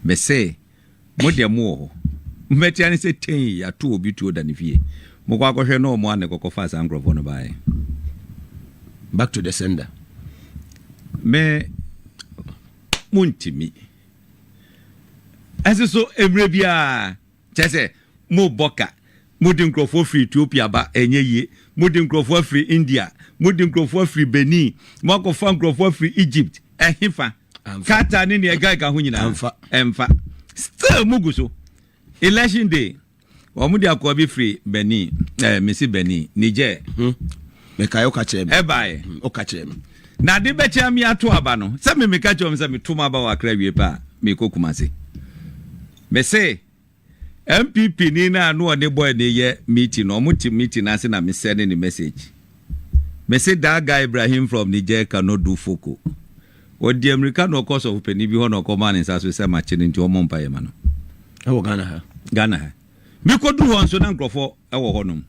Mese mo deɛ mo wɔ hɔ. Mɛtia ne sɛ tei yɛato obi tuo da ne fie. Mokɔ akɔhwɛ na ɔmo a ne kɔkɔ fa saa nkurɔfoɔ no baeɛ. Back to the sender. Me montimi. Ɛnso so mmerɛ biara kyerɛ sɛ mobɔ ka. Mode nkurɔfoɔ firi Ethiopia ba, ɛnyɛ yie. Mode nkurɔfoɔ afiri India, mode nkurɔfoɔ afiri Benin, moakɔfa nkurɔfoɔ afiri Egypt, ɛhefa? Qatar ne nea ɛka ɛka ho nyinaa. Ɛmfa. Ɛmfa. Still mugu so. Election day, wɔn de akoa bi firi Benin, mesi Benin, Niger. Mekae woka kyerɛ me. Ɛbaeɛ. Woka kyerɛ me. Na ade bɛkyɛ me ato aba no, sɛ me meka kyerɛ wɔn sɛ meto m'aba wɔ Accra wie pɛ a, mekɔ Kumasi. Mese NPP ni no a na ɔne boy no yɛ meeting no, ɔmo te meeting no ase na me send ne message. Mese that guy Ibrahim from Niger cannot do foko. Ɔdi amirika na ɔkɔ sɔfo panin bi hɔ na ɔkɔmaa ne nsa so sɛ makye no nti ɔmmɔ mpaeɛ ma no. Ɛwɔ Ghana ha. Ghana ha. Mekɔduru hɔ nso na nkurɔfoɔ ɛwɔ hɔnom.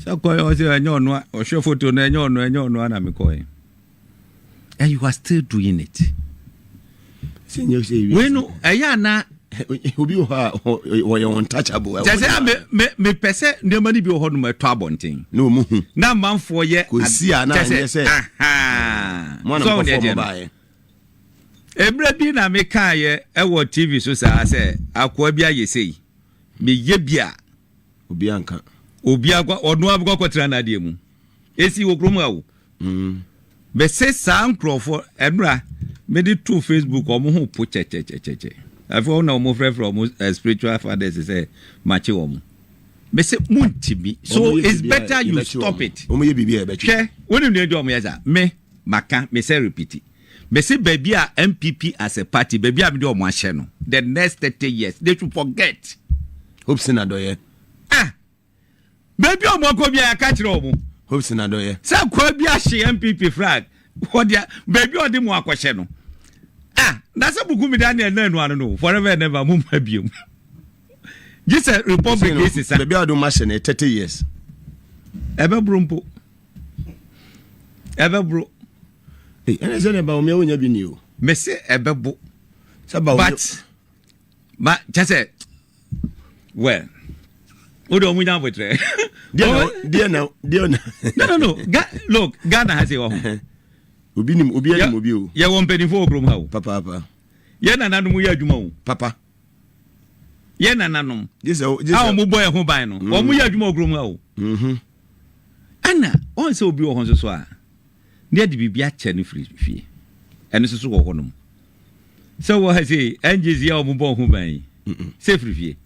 Sɛ kɔɛ ɔsɛ ɛnyɛ ɔno a, ɔhwɛ photo no ɛnyɛ ɔno, ɛnyɛ ɔno a na mekɔɛ. And you are still doing it. Wei no ɛyɛ ana obi wɔ hɔ a wɔyɛ untouchable. Kyɛ sɛ mepɛ sɛ nneɛma no bi wɔ hɔ nom ɛtɔ abɔnten na ɔmu hu na amanfoɔ yɛ kɔsi a na anyɛ sɛ mo na mokɔfɔ mo baeɛ. Mmerɛ bi na mekaeɛ ɛwɔ TV so saa sɛ akoa bi ayɛ sei, meyɛ bi a obi anka obi akɔ ɔno abɛkɔ akɔtena n'adeɛ mu. Esi wɔ kurom ha o. Bɛsɛ saa nkurɔfoɔ ɛnora mede to Facebook ɔmo ho po kyɛkyɛkyɛkyɛ. Afei ɔmo na ɔmo frɛfrɛ ɔmo spiritual fathers sɛ makye wɔn. Bɛsɛ muntimi. So it's better you stop it. Ɔmo yɛ biribi a yɛbɛkye. Hwɛ, wonim deɛ nti ɔmo yɛ saa. Me maka me sɛ repeat. Bɛsɛ baabi a NPP as a party baabi a mede ɔmo ahyɛ no the next 30 years they should forget. Hope Sinadɔyɛ. Ah, baabi a ɔmo akɔ bi a yɛaka kyerɛ ɔmo. Hope Sinadɔyɛ. Sɛ kwa bi ahye NPP flag wɔde baabi a ɔde mo akɔhyɛ no. Ah, na sɛ buku mi Daniel na ɛnu ano no forever and ever mo ma biom. Gye sɛ republic yi sisa. Baabi a ɔde mo ahyɛ no 30 years. Ɛbɛboro mpo. Ɛbɛboro. Ɛnɛ sɛ ne ba omi a wonya bi ni o. Mese ɛbɛbo. Sɛ ba But ma kyɛ sɛ well o de ɔmo nya abotire. Deɛ na deɛ na. No. Look, Ghana ha se wɔ ho. Obi nim obi anim obi o. Yɛ wɔ mpanyinfoɔ wɔ kurom ha o. Papaapa. Yɛ nananom yɛ adwuma o. Papa. Yɛ nananom. A wɔn bɔ yɛn ho ban no. Wɔn yɛ adwuma wɔ kurom ha o. Ɛna wɔn sɛ obi wɔ hɔ nso so a ne yɛde biribi akyɛ no firi fie. Ɛno nso so wɔ hɔnom. Sɛ wɔ ha sɛ NGC a wɔn bɔ ho ban yi. Sɛ firi fie.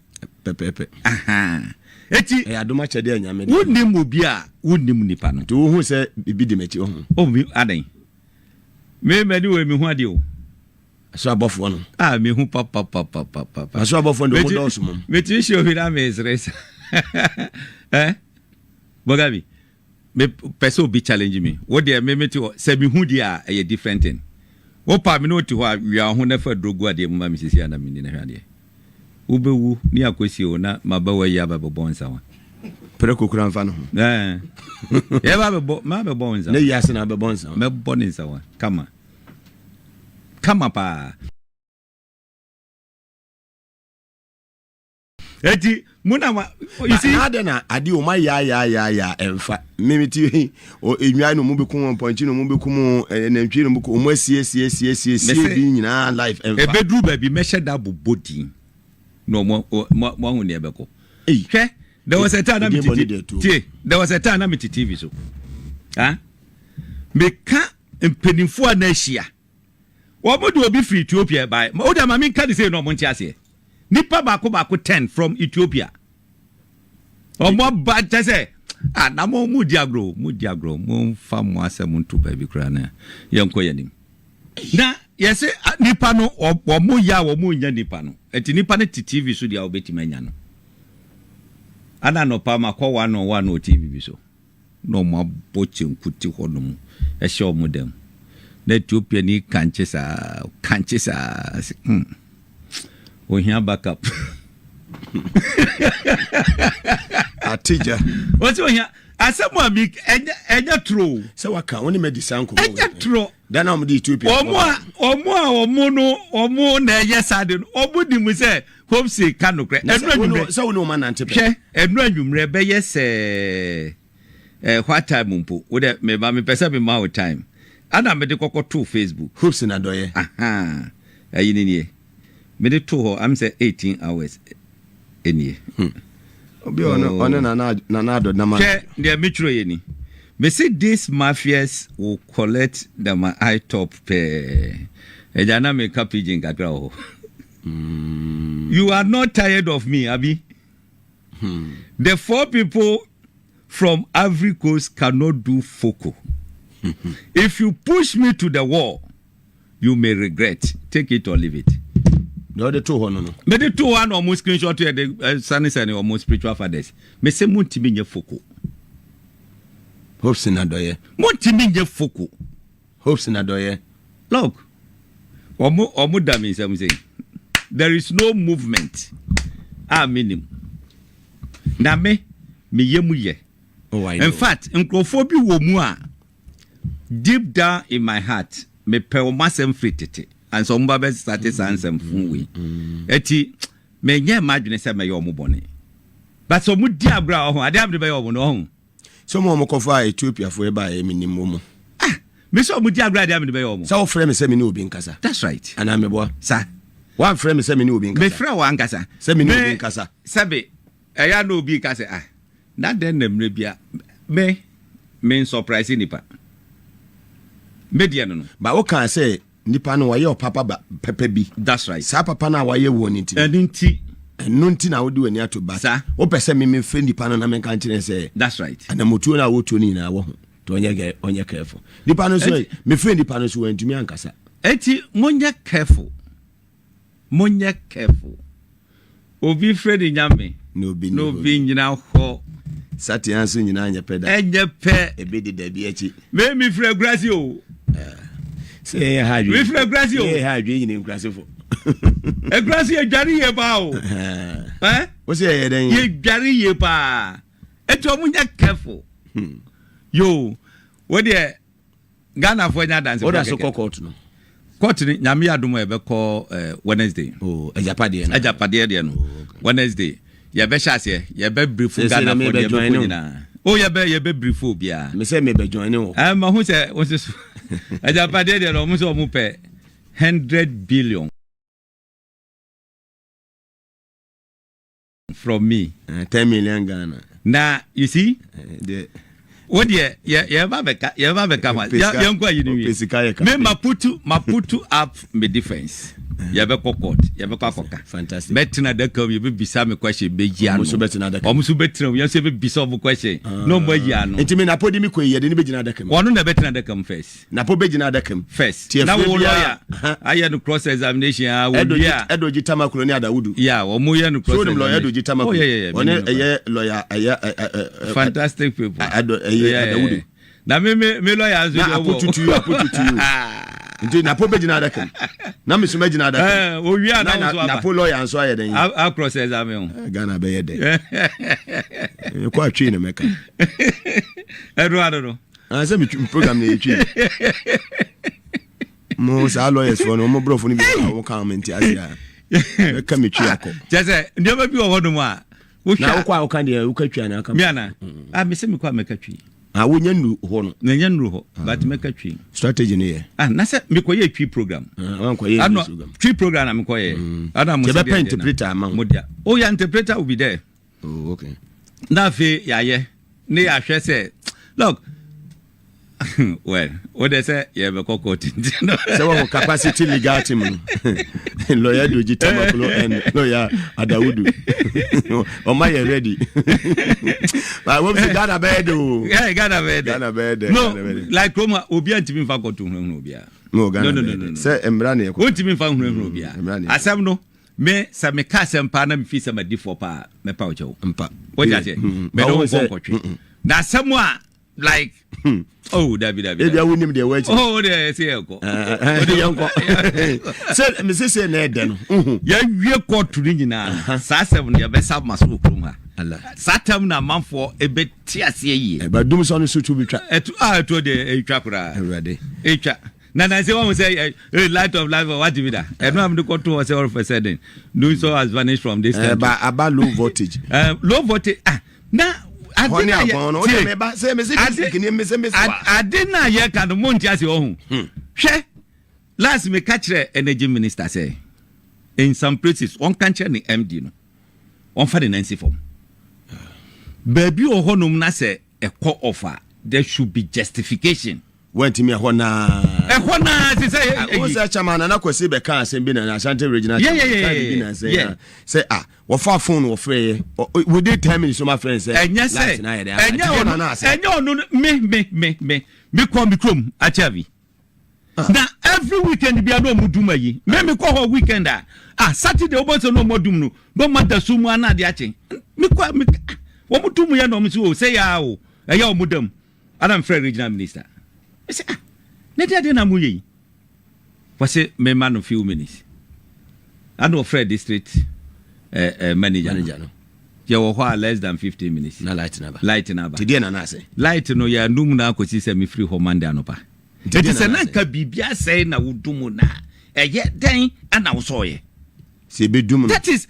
Pɛpɛɛpɛ. Eti. Ɛyɛ adom akyɛdeɛ Nyame de. Wonim obi a wonim nipa no. Nti wohu sɛ biribi di m'akyi wɔ ho. Oh, mi adan. Me mani wɔ mi hu adeɛ o. Aso abɔfoɔ no. Ah, mi hu papapapapapa. Aso abɔfoɔ no de wɔn dɔɔso mom. Me ti hyɛ obi na me sere sa. Eh? Bogabi. Me pɛ sɛ obi challenge me. Wo deɛ me me te hɔ sɛ me hu deɛ a ɛyɛ different thing. Wo pa me ne wo te hɔ a wia ho na fa duro gu adeɛ mu ma me sisi a na me ni na hwɛ adeɛ. Wobɛwu ne akɔsie wo na maba wayi aba bɛbɔ nsawa. Pere kokura mfa no ho. Eh. Yɛ ba bɛbɔ ma bɛbɔ wo nsawa. Ne yi ase na bɛbɔ nsawa. Mɛbɔ ne nsawa kama. Kama paa. Eti mu na ma you see. Na ade na ade o ma ya ya ya ya emfa. Me ti o enwa no mu beku wɔn pɔnkye no mu beku mu nantwi no mu beku wɔn asie sie sie sie sie bi nyinaa life emfa. Ebeduru baabi mɛhyɛ da bobɔ din na ɔmo mo ahu nea ɛbɛkɔ. Hwɛ, there was a time na me ti tie, there was a time na me ti TV so. Ah, meka mpanimfoɔ a na ahyia. Wɔn de obi firi Ethiopia bae. O de ma me nka ne sei na ɔmo nte aseɛ. Nipa baako baako 10 from Ethiopia. Ɔmo aba kyɛ sɛ ah na mo mo di agorɔ mo di agorɔ mo nfa mo asɛm nto baabi koraa na yɛnkɔ yɛn anim. Na yɛsɛ nipa no wɔn yɛ a wɔn nya nipa no. Eti nipa no te TV so deɛ a wɔbɛtumi anya no. Ana anɔpa ma kɔ one on one wɔ TV bi so. Na ɔmo abɔ kyenku te hɔ nom ɛhyɛ ɔmo dɛm. Na Ethiopia ni kankye saa kankye saa Ohia backup. Atija. Wɔsi ohia. Asɛm a mi ɛnyɛ ɛnyɛ toro o. Sɛ waka wo ne madi saa nkɔmmɔ wei. Ɛnyɛ toro. Da na wɔde Ethiopia. Wɔn a wɔn a wɔn no wɔn na ɛyɛ saa de no wɔn nim sɛ Hope ka nokorɛ. Ɛnu anwummerɛ. Sɛ wo ne wɔn anante pɛ. Hwɛ ɛnu anwummerɛ bɛyɛ sɛ ɛɛ what time mpo wo dɛ meba mepɛ sɛ mema wo time ana mede kɔkɔ too Facebook. Hope na dɔyɛ. Ahaa ɛyi ne nie. Mede too hɔ am sɛ 18 hours nie. Hmm. Obi ɔne oh. ɔne nana nana adɔ nama. Hwɛ deɛ metwerɛ yɛ ni. Mese these mafias will collect the my eye top pɛɛ. Ɛgya na meka pidgin kakra wɔ hɔ. You are not tired of me, abi? Hmm. The four people from Ivory Coast cannot do foco. If you push me to the wall, you may regret. Take it or leave it. Deɛ ɔde too hɔ no no. Mede too hɔ na ɔmo screenshot yɛ de eh, sane sane ɔmo spiritual fathers. Mese montumi nyɛ foko. Hopes na dɔyɛ. Montumi nyɛ foko. Hopes na dɔyɛ. Look, ɔmo ɔmo da mi nsɛm sɛ there is no movement a menim. Na me meyɛ mu yɛ. Oh, I know. In fact, nkurɔfoɔ bi wɔ mu a deep down in my heart mepɛ wɔn asɛm firi tete ansa wɔn ba bɛ starte saa nsɛm fun wei eti menyɛ m'adwene sɛ mɛyɛ wɔn bɔne but sɛ wɔn di agorɔ a ɔho adeɛ a mede bɛyɛ wɔn no ɔho. Sɛ wɔn a wɔkɔfaa Etiopiafoɔ yi baeɛ menim wɔn. Ah me sɛ wɔn di agorɔ adeɛ a mede bɛyɛ wɔn. Sɛ wofrɛ me sɛ me ne obi nkasa. That's right. Anaa meboa. Sa. Woamfrɛ me sɛ me ne obi nkasa. Mefrɛ wo ankasa. Sɛ me ne obi nkasa. Sɛbe ɛyɛ a na obi ka sɛ ah Na dɛn na mmerɛ bia me me nsɔpraise nipa me deɛ no no. Ba wo kaa sɛ nipa no wayɛ ɔpapa ba pɛpɛ bi. That's right. Saa papa no a wayɛ woɔ no nti. Ɛno nti. Ɛno nti na wode w'ani ato but. Sa. Wopɛ sɛ me me frɛ nipa no na menka nkyerɛ sɛ. That's right. Anamotuo no a wotuo no nyinaa wɔ ho nti ɔnyɛ ɔnyɛ careful. Nipa no nso me frɛ nipa no nso wantumi ankasa. Enti monyɛ careful. Monyɛ careful. Obi frɛ ne nyame na obi na obi nyina hɔ. Satea nso nyinaa nyɛ pɛ da. Ɛnyɛ pɛ. Ebi deda bi akyi. Me mi frɛ akurase o. Sɛ yɛyɛ ha adwene. Mi frɛ akurase o. Yɛyɛ ha adwene nyina nkurasefo. Akurase yɛ dware yie paa o. Ɛ? Wo sɛ yɛyɛ dɛn? Yɛ dware yie paa. Eti ɔmo nyɛ careful. Hmm. Yo, wo deɛ. Ghana foɔ nyɛ adansefoɔ kɛkɛ. Woda so kɔ court no? Court no nyame yɛ adom a yɛbɛkɔ eh, Wednesday. Oh, agyapadeɛ no. Agyapadeɛ deɛ no. Oh, okay. Wednesday. Yɛbɛhyɛ aseɛ, yɛbɛ brief Ghana foɔ deɛ yɛbɛkɔ nyinaa. Oh, yɛbɛ yɛbɛ brief obiara. Me sɛ mebɛ join ne wo. Eh, ma ho sɛ wo nso so. Agyapadeɛ deɛ no ɔmo sɛ ɔmo pɛ 100 billion. From me. Uh, 10 million Ghana. Na you see? Uh, wo deɛ yɛ yɛba bɛka yɛba bɛka ma yɛn kɔ ayi ni wie me ma putu ma putu up me defence yɛbɛkɔ court yɛbɛkɔ akɔka fantastic mɛtena adaka mu yɛbɛbisa me question bɛyi ano ɔmo nso bɛtena adaka ɔmo nso bɛtena mu yɛn nso yɛbɛbisa ɔmo question na ɔmo ayi ano nti me napo de me kɔ yi yɛde ne bɛgyina adaka mu ɔno na ɛbɛtena adaka mu first Napo bɛgyina adaka mu. First. Ti Na afie wo biara. lawyer ayɛ no cross examination a wɔwie a. Ɛdogye Tamaklo ne Adawudu. Yeah, wɔn yɛ no cross So wonim lawyer examination. Ɛdogye Tamaklo? Oh yeah yeah yeah. Ɔne menim no ɛyɛ lawyer ɛyɛ ɛ ɛ ɛ paa. Fantastic people. Ado ɛyɛ Yeah, yeah, Adawudu. yeah. Na me me me lawyer nso Na deɛ Apo ɔwɔ. tutu Apo tutu. Nti Napo bɛgyina adaka mu. Na me nso mɛgyina adaka mu. Eh, owie a Na na wo na nso aba. Napo lawyer nso ayɛ dɛn? A a cross examine ho. Eh, Ghana bɛyɛ dɛ. Ɛkɔ atwee na mɛka. Ɛno ano no. Ah, sɛ metwi program na yɛtwi mo saa lawyers foɔ no mo borɔfo no bi a wɔn kan mo nti ase a mɛka metwi akɔ. kyɛ sɛ nneɛma bi wɔ hɔnom a wohwɛ na wokɔ a woka deɛ woka twi anaa ka mi ana ah mesɛ mekɔ a mɛka twi ah wonya nnu hɔ no na nya nnuru hɔ but mɛka twi strategy no yɛ ah na sɛ mekɔyɛ twi program ah wankɔyɛ ano program twi program na mekɔyɛ ana mo sɛ yɛbɛpɛ interpreter ama wo mo dia oh yeah interpreter will be there Oh, okay. Na afei yɛayɛ ne yɛahwɛ sɛ look well wo de sɛ yɛbɛkɔ court nti no. Sɛ wɔn capacity legal team no lawyer Doji Tamaklo and lawyer Adawudu ɔma yɛ ready. Wɔn sɛ Ghana bɛyɛ de o. Yeah, Ghana bɛyɛ de. Ghana bɛyɛ de. No, like Roma obi antumi nfa kɔto hunahuna obiara. No, Ghana no, no, bɛyɛ no, de. no. Sɛ mmara na yɛ kɔ. Wontumi nfa hunahuna obiara. Mmara na yɛ kɔ. Asɛm no. Me sɛ meka asɛm paa na mefi sɛ madi fɔ paa mɛpa wo kyɛw. Mpa. Wote aseɛ? Mm. Mede wo Ba wo nkɔ sɛ- nkɔtwe. Na asɛm a Like oh, dabi dabi. Ebi awo nim deɛ wɔ akyi. Oh, deɛ ɛsɛ yɛ kɔ. Yɛn kɔ. Sɛ mese sɛ na ɛdɛ no. Yɛwie kɔɔto no nyinaa. Saa asɛm no yɛbɛsa ma so wɔ kurom ha. Saa tam na amanfoɔ ɛbɛte aseɛ yie. Ɛba dum sɔ no so tu bi twa. Ɛtu a ɛtuo deɛ ɛtwa koraa. Awurade. Ɛtwa. Na na sɛ wɔn sɛ ɛ light of life wate bi da. Ɛno a mede kɔto hɔ sɛ all of a sudden dumsɔ has vanished from this country. Ɛba aba low voltage. Low voltage ah na ade na yɛ tie ade na yɛ ka no mo nti ase ɔho hwɛ last me ka kyerɛ energy minister sɛ in some places wɔn ka kyerɛ ne MD no wɔn fa ne nan si fam baabi wɔ hɔnom na sɛ ɛkɔ off a there should be justification. Wantumi ɛhɔ naa. Ɛhɔ naa ti sɛ. Ah, wo sɛ chairman Nana Kwasi bɛka asɛm bi na Ashanti regional chairman ka biribi na sɛ sɛ ah wɔfa phone wɔfrɛ yɛ within 10 minutes wɔn afrɛ sɛ ɛnyɛ sɛ ɛnyɛ ɔno ɛnyɛ ɔno me me me me me kɔ me kurom akyɛvi ah. Na every weekend bi a na ɔmo dum ayi me me kɔ hɔ weekend a, ah, Saturday wɔbɔ sɛ na ɔmo dum no na ɔmo ada so mu ana ade akye me kɔ me wɔn dum yɛ na ɔmo sɛ o sɛ yaa o ɛyɛ ɔmo dam. Ana mfrɛ regional minister. Mese, ah, na deɛ adeɛ na moyɛ yi? Wɔse mema no few minutes. Ana ɔfrɛ district manager no. No. Yɛwɔ hɔ a less than 15 minutes. Na light na ba. Light na ba. Ti deɛ na na ase. Light no yɛ anum na akɔsi sɛ mefiri hɔ Monday anɔpa. Eti sɛ na nka biribi asɛe na wodum na ɛyɛ dɛn ana wosɔɔyɛ? Sɛ ebedum no. That is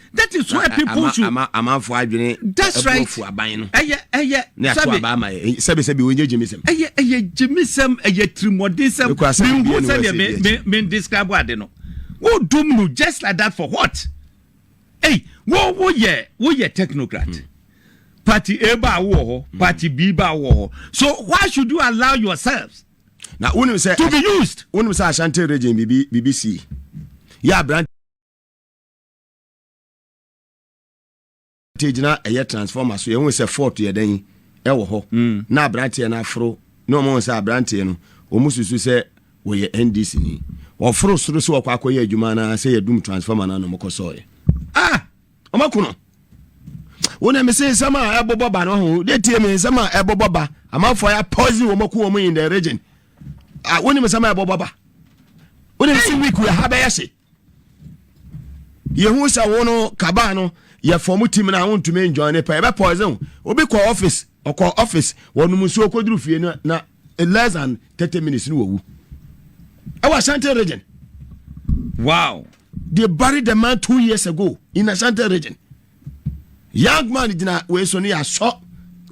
why people should. Ama amanfo adwene. That's right. Ɛbu aban no. Ɛyɛ. Ne ato aba ama yɛ sɛbi sɛbi wɔnyɛ gyimisɛm. Ɛyɛ gyimisɛm, ɛyɛ tirimɔdensɛm. Mi nhu sɛdeɛ me describe ade no. Wo dum no just like that for what? Hey, wo yɛ technocrat. Party A ba wo wɔ hɔ, party B ba wo wɔ hɔ. So why should you allow yourselves Na wonim sɛ to be used? Wonim sɛ Ashanti Region bibi si yɛ aberante gyina ɛyɛ transformer so, yɛhu sɛ fault yɛ dɛn ɛwɔ hɔ na aberanteɛ no aforo na ɔmo sɛ aberanteɛ no ɔmo susu sɛ wɔyɛ NDC ni, ɔforo soro sɛ ɔkɔ akɔyɛ adwuma na sɛ yɛdum transformer no na ɔmo kɔ sɔɔyɛ. Ah! Ɔmo ko no wo na mese nsɛm a ɛbobɔ ba no ho de tie me, nsɛm a ɛbobɔ ba amanfoɔ yɛ poison wɔn ko wɔn in the region. Ah, wonim nsɛm a ɛbobɔ ba, wonim sɛ week wɔ ha bɛyɛ hye, yɛhu sɛ wo no kaba no yɛ fɔm team no a wontumi enjoy ne pɛ, yɛbɛ poison obi. Kɔ office, ɔkɔ office, wɔnom nsuo kɔduru fie no na less than 30 minutes no wɔwu ɛwɔ Ashanti Region. They buried the man 2 years ago in Ashanti Region. Young man gyina wei so no yɛ asɔ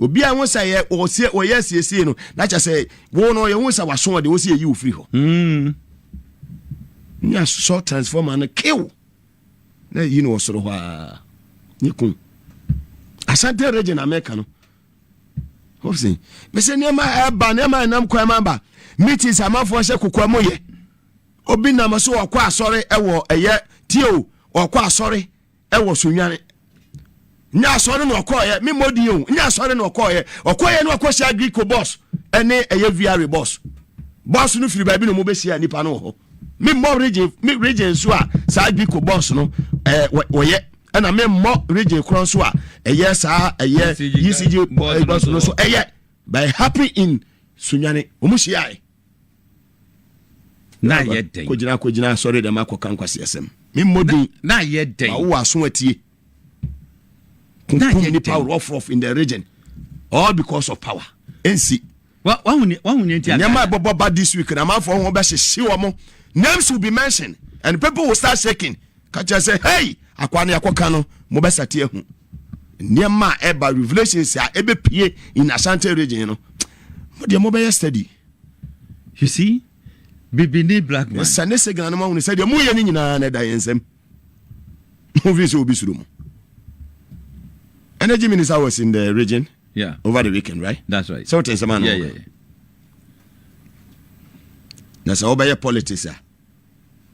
obi a ho sɛ yɛ ɔsie ɔyɛ asiesie no na kyɛ sɛ wo no yɛho sɛ waso ɔde wo sɛ yɛyi wo firi hɔ ne asɔ transformer no kill na yi no wɔ soro hɔ a ne kum. Ashanti Region America no hopsin mesɛ nneɛma ɛba, nneɛma ɛnam kwan ma ba meetings amanfoɔ hyɛ kokoa mu yɛ obi nam so ɔkɔ asɔre ɛwɔ ɛyɛ tie o, ɔkɔ asɔre ɛwɔ Sonwane nyɛ asɔre na ɔkɔɔyɛ me mmɔdin o, nyɛ asɔre na ɔkɔɔyɛ, ɔkɔɔyɛ no ɔkɔhyia Agrico boss ɛne ɛyɛ VRA boss. Boss no firi baabi na ɔmo bɛhyia nipa no wɔ hɔ. Me mmɔ region, me region nso a saa Agrico boss no wɔyɛ, ɛna me mmɔ region korɔ nso a ɛyɛ saa ɛyɛ ECG boss no so ɛyɛ by happy in Sunyane ɔmo hyia yɛ. Na yɛ dɛn? Kɔgyina kɔgyina asɔre dɛm akɔka nkwasi asɛm, me mmɔ din. Na yɛ dɛn? Ma wowɔ aso atie. Kunkum nipa rough rough in the region all because of power nsi. Wahu ne nti. Nneɛma ɛbɔbɔ ba this week na amanfoɔ ho bɛhyehye wɔn, names will be mentioned and people will start shaking. Kakyɛ sɛ hey, akwa ne akɔka no mo bɛsate ahu nneɛma a ɛba, revelations a ɛbɛpie in Ashanti Region no, mo deɛ mobɛyɛ steady. You see, bibini black man. Sɛ ne signal no ma hunu sɛ deɛ moyɛ no nyinaa na ɛda yɛn nsɛm mo fi sɛ obi suro mu. Energy minister was in the region over the weekend, right? That's right. Sɛ wote nsɛm ano. Yeah. Na sɛ wobɛyɛ politics a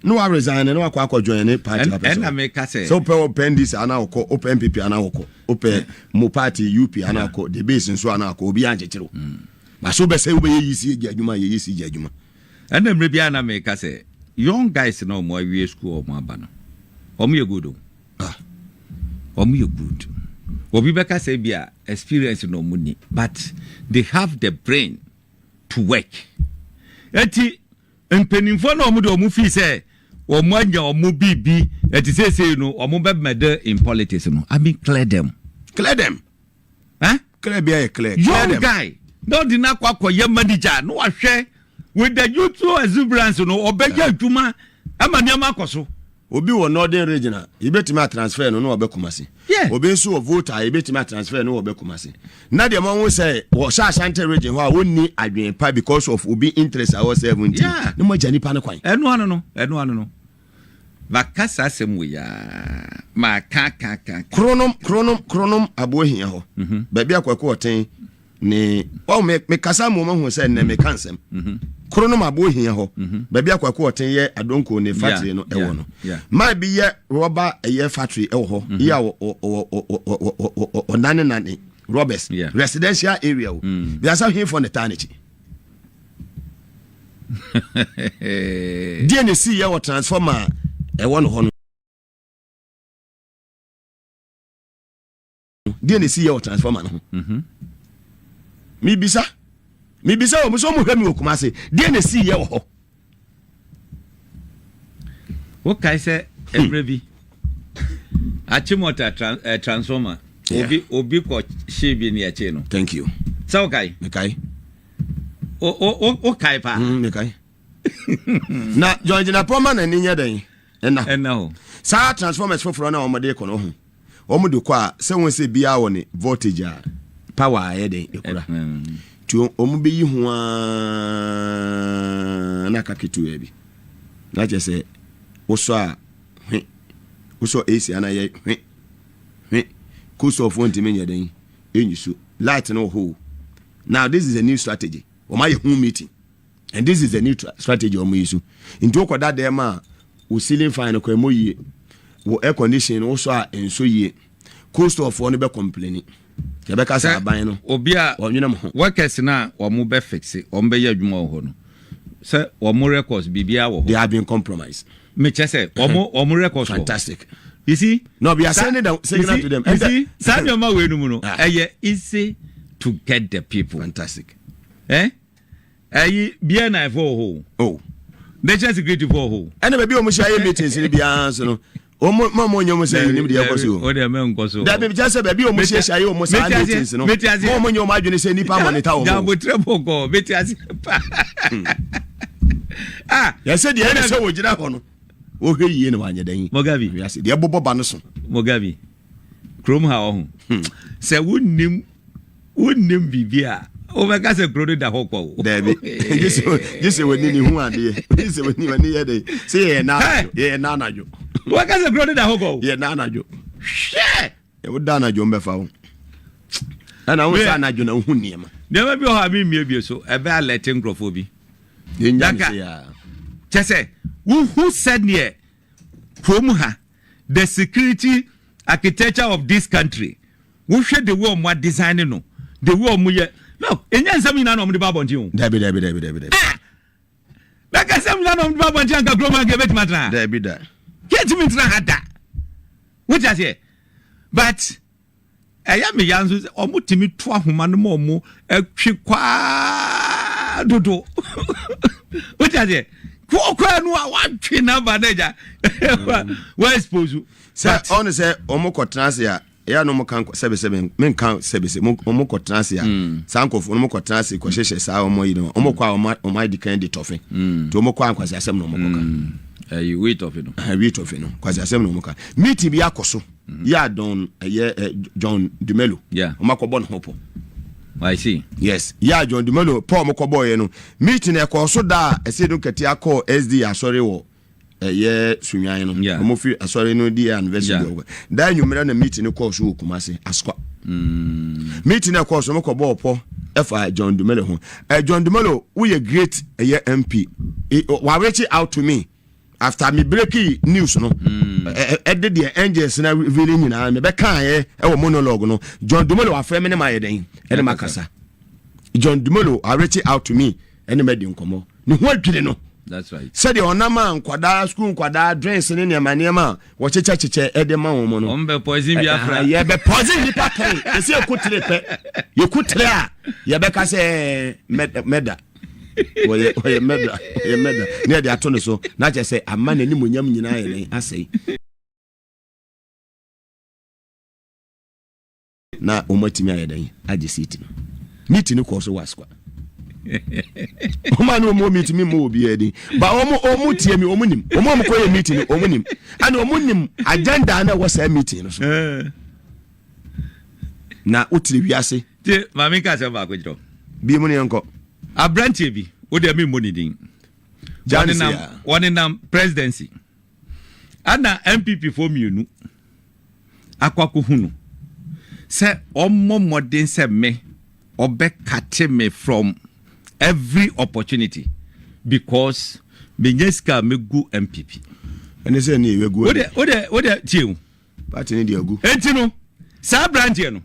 na wa resign na wakɔ akɔ join ne party. Apɛ sɛ ɛna meka sɛ sɛ wopɛ wopɛ NDC ana wokɔ, wopɛ NPP ana wokɔ, wopɛ mo party UP ana wokɔ, the base nso ana wokɔ, obi ankyekyere wo na so wobɛ sɛ wobɛyɛ ECG adwuma, yɛ ECG adwuma. Ɛna mmerɛ biara na meka sɛ young guys na ɔmo awie school, ɔmo aba no, ɔmo yɛ good o. Ah. Ɔmo yɛ good. Obi bɛka sɛ bi a experience na ɔmo ni, but they have the brain to work. Eti mpanimfoɔ na ɔmo de ɔmo fi sɛ ɔmo anya ɔmo biribi ɛti seesei no ɔmo bɛ meddle in politics no, I mean, clear them. Clear them. Eh? Clear bi ayɛ clear. Clear young them. Guy na ɔde n'akɔ akɔyɛ manager na wahwɛ with the youthful exuberance no, ɔbɛyɛ adwuma ama nneɛma akɔ so. Obi wɔ Northern Region a yɛbɛtumi a transfer no na wɔbɛ Kumase. Obi nso wɔ Volta a yɛbɛtumi a transfer no wɔbɛ Kumase. Na deɛ mo ho sɛ wɔhyɛ Ashanti Region hɔ a wɔnni adwene pa because of obi interest a wɔ serve nti ne mo agya nipa no kwan. Ɛno ano no, ɛno ano no, maka saa asɛm wɔ yaa maa ka ka ka ka. Kronom, Kronom, Kronom aboɔ hia hɔ baabi akɔkɔ ɔten ne ɔ me mekasa mu ɔmo hu sɛ nnɛ meka nsɛm. Kronom aboɔ hia hɔ baabi akɔkɔ ɔten yɛ adonko ne factory no ɛwɔ no, maa bi yɛ rɔba ɛyɛ factory ɛwɔ hɔ yi a ɔ ɔnane nane rubbers residential area o biasa hinfo ne taa n'akyi deɛ ne si yɛ wɔ transformer a ɛwɔ no hɔ no, deɛ ne si yɛ wɔ transformer no ho. Mibisa, mibisa wɔ mo sɛ ɔmo hwɛ mi wɔ Kumase, deɛ ne si yɛ wɔ hɔ? Wokae sɛ mmerɛ bi Achimota transformer obi kɔ hyee bi ne ɛkyee no. Thank you. Sɛ wokae? Mekae. Wokae paa. Mekae. Na John Jinapor ma n'ani nyɛ dɛn ɛna ɛna hɔ. Saa transformers foforɔ no a wɔde kɔ no ho, wɔn de kɔ a sɛ wɔn sɛ biara wɔ ne voltage a power a ɛyɛ dɛn ekura nti wɔn bɛyi ho aa na aka ketewa bi na kyerɛ sɛ wosɔ a hwe, wosɔ AC ana yɛ hwe hwe kosɔfoɔ ntumi nyɛ dɛn ɛnyi so light no wɔ hɔ o. Now this is a new strategy wɔn ayɛ ho meeting and this is the new strategy wɔn yi so. Nti wokɔda dɛm a wo ceiling fan no kɔ ɛmɔ yie, wo air condition no wosɔ a ɛnsɔ yie, coastalfoɔ no bɛ complain, yɛbɛka sɛ aban no obi a ɔnwene mo ho. Workers na wɔn bɛ fix, wɔn bɛyɛ adwuma wɔ hɔ no, sɛ wɔn records biribiara wɔ They hɔ. Have been compromised. Mekyɛ sɛ wɔn records wɔ. Fantastic. You see. No, we are sending the signal You see, to them. you And see, saa nneɛma wei no mu no Ah. ɛyɛ easy to get the people. Fantastic. Eh, ɛyi BNI fo wɔ hɔ o. Oh. National Security fo wɔ hɔ o. Ɛna baabi a wɔn hyɛ ayɛ meetings ni biara nso no, wɔn mo mo nyɛ wɔn sɛ yɛnim deɛ ɛkɔ so O o. deɛ mɛ nkɔ so. Dabi, kyerɛ sɛ baabi a wɔn hyehyɛ ayɛ wɔn saa Mete aseɛ, meetings no, mete aseɛ. mo mo nyɛ wɔn adwene sɛ nipa monitor wɔn o. Jabotere bɔkɔ, mete ase pa. Ah. Yɛsɛ deɛ ɛna sɛ wɔgyina hɔ no wɔhwɛ yie na wanyɛ dɛn. Mugabe. Wiase deɛ ɛbobɔ ba no so. Mugabe, kurom ha ɔho sɛ wonnim wonnim biribi a wobɛka sɛ kuro no da hɔ kɔ o. Dabi, gye sɛ w'ani ne hu adeɛ, gye sɛ w'ani w'ani yɛ dɛn sɛ yɛyɛ na anadwo, yɛyɛ na anadwo. Wobɛka sɛ kuro no da hɔ kɔ o. Yɛ na anadwo. Hwɛ. Woda anadwo mbɛfa wo ɛna wo sɛ anadwo na wohu nneɛma. Nneɛma bi wɔ hɔ a memmiebie so, ɛbɛ alɛte nkurɔfoɔ bi. Yɛnya ne Daka. sɛ yɛa Kyɛ sɛ wohu sɛdeɛ kurom ha, the security architecture of this country, wohwɛ the way ɔmo adesign no, the way ɔmo yɛ no, ɛnyɛ nsɛm nyinaa na ɔmo de ba abɔnten o. Dabi, dabi, dabi, dabi, dabi. Ah, bɛka sɛm nyinaa na ɔmo de ba abɔnten anka kurom ha nka ɛbɛtumi atena ha. Dabi da. Yɛntumi ntena ha da, wote aseɛ? But ɛyɛ me ya nso sɛ ɔmo tumi to ahoma no ma ɔmo atwi kwaa dodo, wote aseɛ? Kɔkɔɔ no a watwe namba no agya wa expose. Sɛ ɔne sɛ ɔmo kɔtena ase a ɛyɛ na ɔmo ka sɛbesɛbe, menka sɛbesɛ, ɔmo kɔtena ase a saa nkɔfoɔ no ɔmo kɔtena ase kɔhyehyɛ saa ɔmo yi no, ɔmo kɔ a ɔmo adi kan di tɔfe nti ɔmo kɔ a nkwasi asɛm na ɔmo kɔka. Ɛyi wei tɔfe no. Ɛhɛn, wei tɔfe no, nkwasi asɛm na ɔmo ka. Meeting bi akɔ so yɛ a Don ɛyɛ ɛ John Dumelo ɔmo akɔbɔ ne ho pɔ. I see. Yes, yɛ a John Dumelo pɔ ɔmo kɔbɔɔyɛ no, meeting ɛkɔɔ so da a ɛsɛ no kɛte akɔ SD asɔre wɔ ɛyɛ Sunwan no. Ɔmo fi asɔre no di anniversary bi wɔ da anwummerɛ na meeting no kɔɔ so wɔ Kumase Asokwa. Meeting no ɛkɔɔ so no, ɔmo kɔbɔɔ pɔ ɛfa John Dumelo ho. John Dumelo, woyɛ great ɛyɛ MP. Wa reach out to me after me breaking news no, ɛde deɛ angels na reveal nyinaa me bɛkaeɛ ɛwɔ monologue no. John Dumelo wafrɛ me ne ma yɛ dɛn ɛne ma kasa. John Dumelo a reach out to me ɛne ma di nkɔmmɔ ne ho adwene no. That's right. Sɛdeɛ ɔnam a nkwadaa sukuu nkwadaa drinks ne nneɛma nneɛma a wɔkyekyɛkyekyɛ ɛde ma wɔn no. Wɔn bɛ poison bi afra. Yɛbɛ poison nipa tɛn ɛsɛ yɛku tere pɛ yɛku tere a yɛbɛka sɛ mɛda wɔyɛ wɔyɛ mɛda wɔyɛ mɛda ne yɛde ato ne so na kyerɛ sɛ ama n'animonyam nyinaa yɛ dɛn asɛe. Na wɔn atumi ayɛ dɛn agye seat no. Meeting no kɔɔ so wɔ Asukwa. Wɔn a ne wɔn wɔ meeting mi mmɔ obiara din ba wɔn wɔn tie mi wɔn nim wɔn a wɔn kɔ yɛ meeting no wɔn nim ɛna wɔn nim agenda na ɛwɔ saa meeting no so. Eh. Na wotiri wiase. Tie maame nka asɛm baako kyerɛ. Bi mu ne yɛn kɔ. Aberanteɛ bi o deɛ mi mmɔ ne din. Wɔnenam presidency. Ɛna NPP foɔ mmienu akɔ akɔhu no sɛ ɔmmɔ mmɔden sɛ me ɔbɛ kate me from every opportunity because menya sika a mɛgu NPP. Ɛne sɛ ne yɛgu. Wode wode wode tie o. Party ne deɛ agu. Enti no saa aberanteɛ no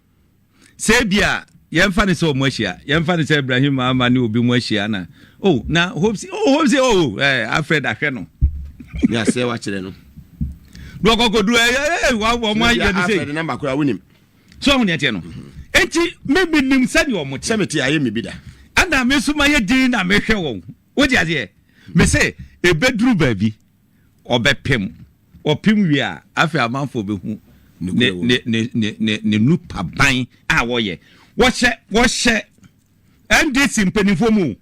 Sɛ ebia yɛmfa no sɛ wɔn ahyia, yɛmfa no sɛ Ibrahim Mahama ne obi mu ahyia na oh na hope si oh hope si oh eh Alfred ahwɛ no. Ne asɛ wakyerɛ no. Na ɔkɔkɔduru ɛ ɛ wɔn ayɛ no sɛ. Alfred namba koraa wonim. So ɔho neɛ teɛ no. Enti me menim sɛdeɛ wɔn te. Sɛ mete ayɛ me bi da. Ɛna me nso mayɛ din na mehwɛ wɔn. Wote aseɛ? Me se ebeduru baabi. Ɔbɛpem. Ɔpem wie a, afei amanfoɔ bɛhu ne, ne, ne, ne, ne, ne nupaban a wɔyɛ. Wɔhyɛ, wɔhyɛ NDC mpanimfoɔ mu.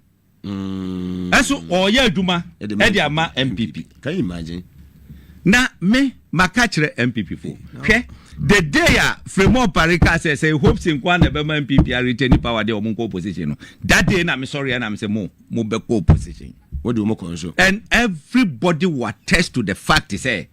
Mm. Ɛso ɔyɛ adwuma ɛde ama NPP. Can you imagine? Na me maka kyerɛ NPP fo. Hwɛ, the day a Fremont Pare kaa sɛ sɛ Hope nkoa na ɛbɛma NPP a retain power deɛ wɔn nkɔ opposition no, that day na mesɔre na mesɛ mo, mo bɛkɔ opposition. Wode wɔn kɔ nso. And everybody will attest to the fact sɛ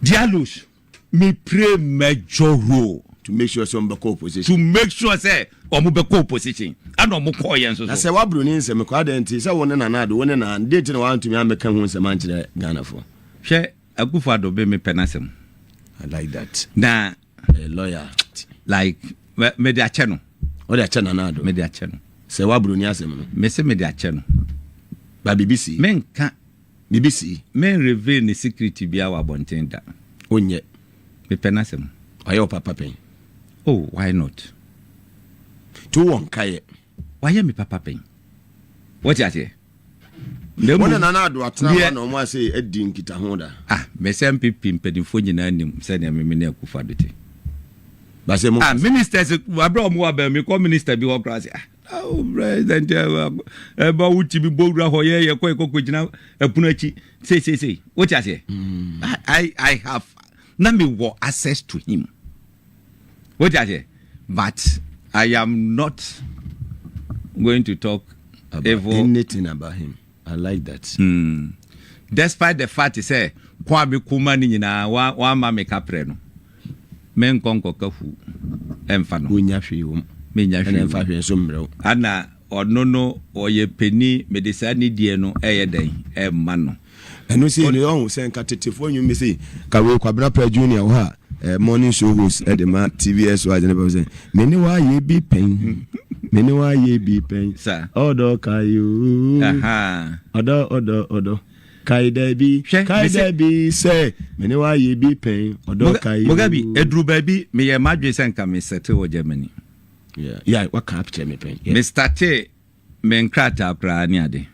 Diallos me play major role. To make sure sɛ wɔn bɛkɔ opposition. To make sure sɛ wɔn bɛkɔ opposition ɛna wɔn kɔɔ yɛn nso so. Na sɛ waburo ne nsɛm kɔ adɛn nti sɛ wo ne Nana Addo wo ne Nana deɛ nti na wantumi amɛka ho nsɛm ankyerɛ Ghanafoɔ. Hwɛ Akufo Addo be mepɛ n'asɛm. I like that. Na A lawyer. Like mede akyɛ no. Wode akyɛ Nana Addo. Mede akyɛ no. Sɛ wabroni asɛm no. Mese mede akyɛ no. Ba bibi si. Menka. Bibi si. Men reveal ne secret bia wɔ abɔnten da. Onyɛ. Mepɛ n'asɛm. Wayɛ wo papa pɛn. Oh why not. Nti wowɔ nkaeɛ. Wayɛ me papa pɛn. Wote aseɛ? Na mmom, Wɔne Nana Addo atena hɔ na wɔn ase adi nkitaho da. Ah, mese NPP mpanimfoɔ nyinaa nim sɛnea me ne Akufo Addo te. Basɛ mo. Ah, ministers, abere a wɔn wɔ abɛn mi kɔ minister bi hɔ koraa sɛ, ah, oh, president, ɛba wo ti bi bɔ wura hɔ yɛ yɛ kɔ yɛ kɔ kɔ gyina ɛpono akyi, sei sei sei, wote aseɛ? I have, na me wɔ access to him. Wote aseɛ? But I am not going to talk about evil. anything about him. I like that. Despite the fact sɛ ko a meko ma no nyinaa wamma me kaprɛ no, menkɔ nkɔka hu ɛmfa no. Wonnya hwee wom. Mennya hwee Ɛna ɛmfa hwee nso mmerɛ wo. Ana ɔno no ɔyɛ panin, mede saa nidie no ɛyɛ dɛn ɛmma no. Ɛno sei no ɔhu sɛ nka tetefoɔ nnwom bi sei ka wei Kwabena Prah Junior wɔ ha eh, morning show host ɛde ma TVS wa gyina bɛm sɛ me ne wayɛ bi pɛn me ne wayɛ bi pɛn ɔdɔ kae oo ɔdɔ ɔdɔ ɔdɔ kae daabi kae daabi sɛ me ne wayɛ bi pɛn ɔdɔ kae oo. Mugabe eduru baabi meyɛ m'adwene sɛ nka me settle wɔ Germany. Yeah, yeah, waka akyerɛ me pɛn. Yeah. Me startee Me nkrataa koraa ne ade.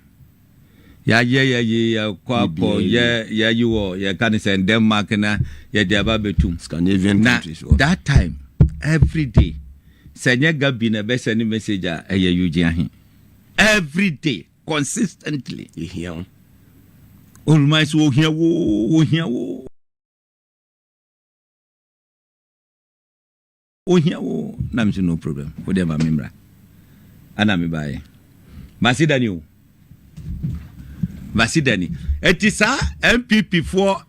Yɛayɛ yɛyi yɛkɔ akɔ yɛ yɛyi wɔ yɛka ne sɛ Denmark na yɛde aba abɛtum. Scandinavian Na countries wɔ. that time every day sɛ nyɛ Gabi na ɛbɛ send message a ɛyɛ Eugene Ahe. Every day consistently. Yɛhia wo. Oluman sɛ ohia wo ohia wo. Ohia wo na me so no problem wo deɛ ma me mmra ana me baeɛ mase dani o mase dani ɛti saa NPP foɔ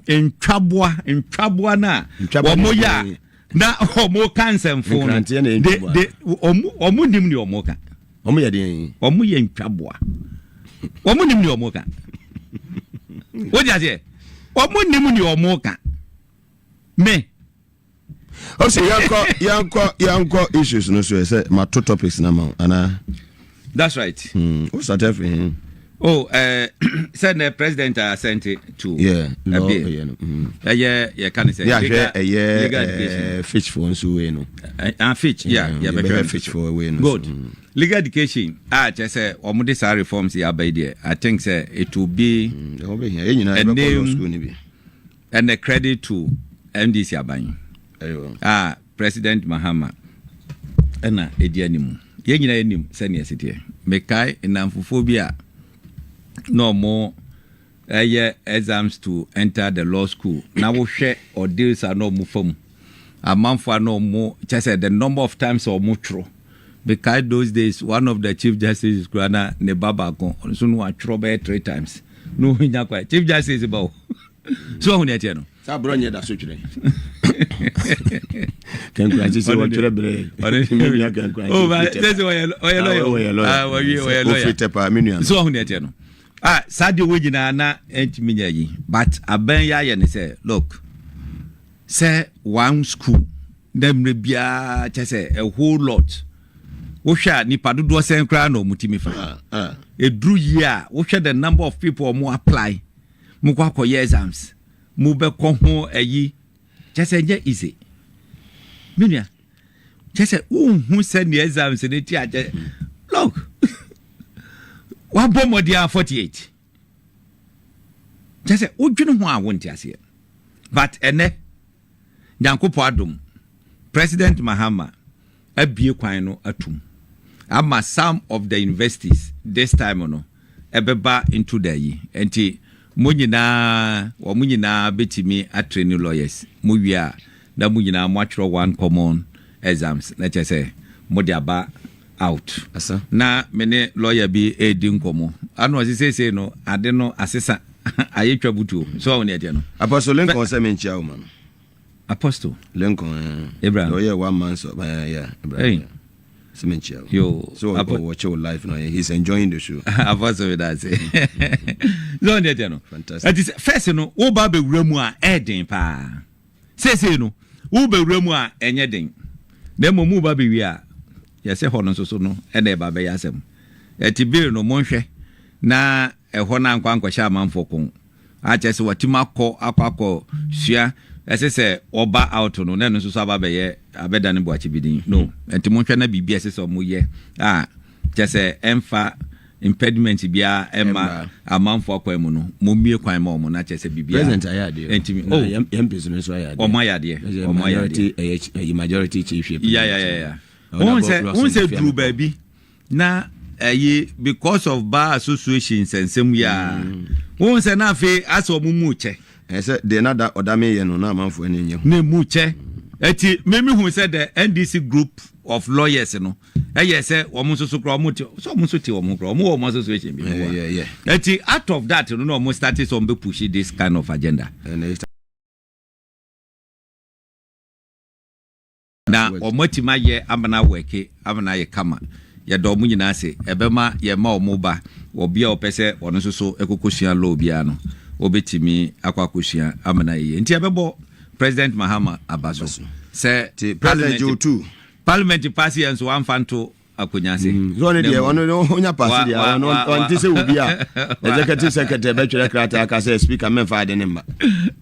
ntwaboa ntwaboa no a wɔn yɛ a na wɔn ka nsɛmfo no de de wɔn nim deɛ wɔn ka wɔn yɛ deɛ wɔn yɛ ntwaboa wɔn nim deɛ wɔn ka wọ́n di aseɛ wɔn nim deɛ wɔn ka me. Ɔsɛ yɛnkɔ yɛnkɔ yɛnkɔ issues no so ɛsɛ mato topics na ma wo anaa. That's right. Wo start afiri he? Oh, sɛ nɛ president assent to yeah, law, ɛbi yeah, no. Ɛyɛ yɛka ne sɛ Yeah, legal, ɛyɛ legal education. Fitch for nso wei no. Fitch, yeah, Yeah, yeah, yɛbɛhwɛ bɛhwɛ Fitch for wei no. Good. So. Legal education a kyerɛ sɛ wɔn de saa reforms yi aba yi deɛ, I think sɛ it will be Ɛhɔ bɛhia yɛn nyinaa A yɛbɛkɔ law name- school no bi. And a credit to NDC aban Ɛyɛ. a President Mahama ɛna ɛdi anim. Yɛn nyinaa anim sɛnea ɛsi teɛ. Mekae nnamfofoɔ bi a na ɔmo ɛyɛ exams to enter the law school, na wohwɛ ordeals a na ɔmo fam, amanfoɔ a na ɔmo kyɛ sɛ the number of times a ɔmo twerɛ. Mekae those days, one of the chief justices kura na ne ba baako, ɔno nso no watwerɛ bɛyɛ three times na onya kwa chief justice ba o so ɔho neɛ teɛ no. Saa borɔ nyɛ da so twerɛ Kankurakye sɛ wɔtwerɛ berɛ me nua Kankurakye. Oh, but sɛ ɔyɛ lawyer o. Ɔyɛ lawyer. Ah, wɔwie, ɔyɛ lawyer. Ofiri Tɛpa, me nua no. So ɔho neɛ teɛ no, ah, saa deɛ wɔ nyinaa na ɛntumi nyɛ yi, but abɛn yɛ ayɛ ne sɛ, look, sɛ one school na mmerɛ biara kyɛ sɛ a whole lot, wohwɛ a nipa dodoɔ sɛn koraa na ɔmo timi fa? Ah, ah. Ɛduru yie a, wohwɛ the number of people ɔmo apply, mo kɔ akɔyɛ exams, mo bɛkɔ ho ayi, kyɛ sɛ ɛnyɛ easy, me nua. Kyɛ sɛ wonhu sɛ nea exams ne ti akyɛ. Look, wabɔ mmɔden a 48, kyɛ sɛ wodwene ho a wonte aseɛ. But ɛnɛ Nyankopɔn adom, President Mahama abie kwan no atum ama some of the universities this time no ɛbɛba into the yi. Nti mo nyinaa, wɔn nyinaa bɛtumi atrain lawyers. Mo wie a, na mo nyinaa mo atwerɛ one common exams na kyerɛ sɛ mo de aba out. Asa. Na me ne lawyer bi edi nkɔmɔ ano, ɔsi seesei no ade no asesa ayɛ twa butuo so ɔwɔ ne ɛteɛ no. Apostle Lincoln sɛ menkyia wo ma no. Apostle Lincoln. Abraham. Ɔyɛ one man so yeah, Abraham. Hey. Yeah. Sɛ menkyia wo. Yo, so ɔwɔkyɛ wo life no, he's enjoying the show. Apostle bi da ase so ɔwɔ ne ɛteɛ no. Fantastic. Ɛti sɛ first no woba abɛwura mu a, ɛɛden paa. Seesei no wobɛwura mu a, ɛnyɛ den, na mmom woba bɛwie a, yɛsɛ hɔ no nso so no ɛna ɛba bɛyɛ asɛm. Ɛti bill no, monhwɛ na ɛhɔ no ankɔ ankɔhyɛ amanfoɔ ko akyɛ sɛ watumi akɔ sua, ɛsɛ sɛ ɔba out no na ɛno nso so aba bɛyɛ abɛda ne boakye bi din no. Nti monhwɛ na biribi a ɛsɛ sɛ ɔmoyɛ a kyɛ sɛ ɛmfa impediment biara ɛma Ɛmma. amanfoɔ akwan mu no, mommie kwan ma ɔmo na kyɛ sɛ biribiara President ayɛ adeɛ. Ɛntimi Na oh. yɛn mpɛ so no nso ayɛ adeɛ. Ɔmo ayɛ adeɛ. Ɛsɛ Ɔmo ayɛ adeɛ. Minority ɛyɛ majority chief whip. Ya, wɔn sɛ duru baabi na ɛyi because of bar association nsɛnsɛm yi a, wɔn sɛ na afei asɛ ɔmo mu kyɛ. Ɛsɛ deɛ na da ɔda meyɛ no na amanfoɔ ani nyɛ ho. Na mu kyɛ. Eti mímí hu sɛ the NDC group of lawyers no ɛyɛ sɛ wɔn nso so kora, wɔn te sɛ wɔn nso te wɔn ho kora, wɔn wɔ wɔn association bi mu wa. Eti out of that no na wɔn start sɛ wɔn bɛ push this kind of agenda. Ɛna Na wɔn atumi ayɛ amana wɛke amana ayɛ kama. Yɛda wɔn nyinaa ase. Ɛbɛma yɛma wɔn ba obi a ɔpɛ sɛ ɔno nso so ɛkɔkɔ sua law biara no, wɔbɛtumi akɔ akɔsua amana yie. Nti ɛbɛbɔ President Mahama aba so sɛ Ti President Joe too. Parliament pass yɛn nso wamfa nto akonnwa ase. So ɔno deɛ, ɔno onya pass deɛ, ɔno ɔnte sɛ obi a executive secretary bɛtwerɛ krataa ka sɛ speaker mɛmfa ade ne mma.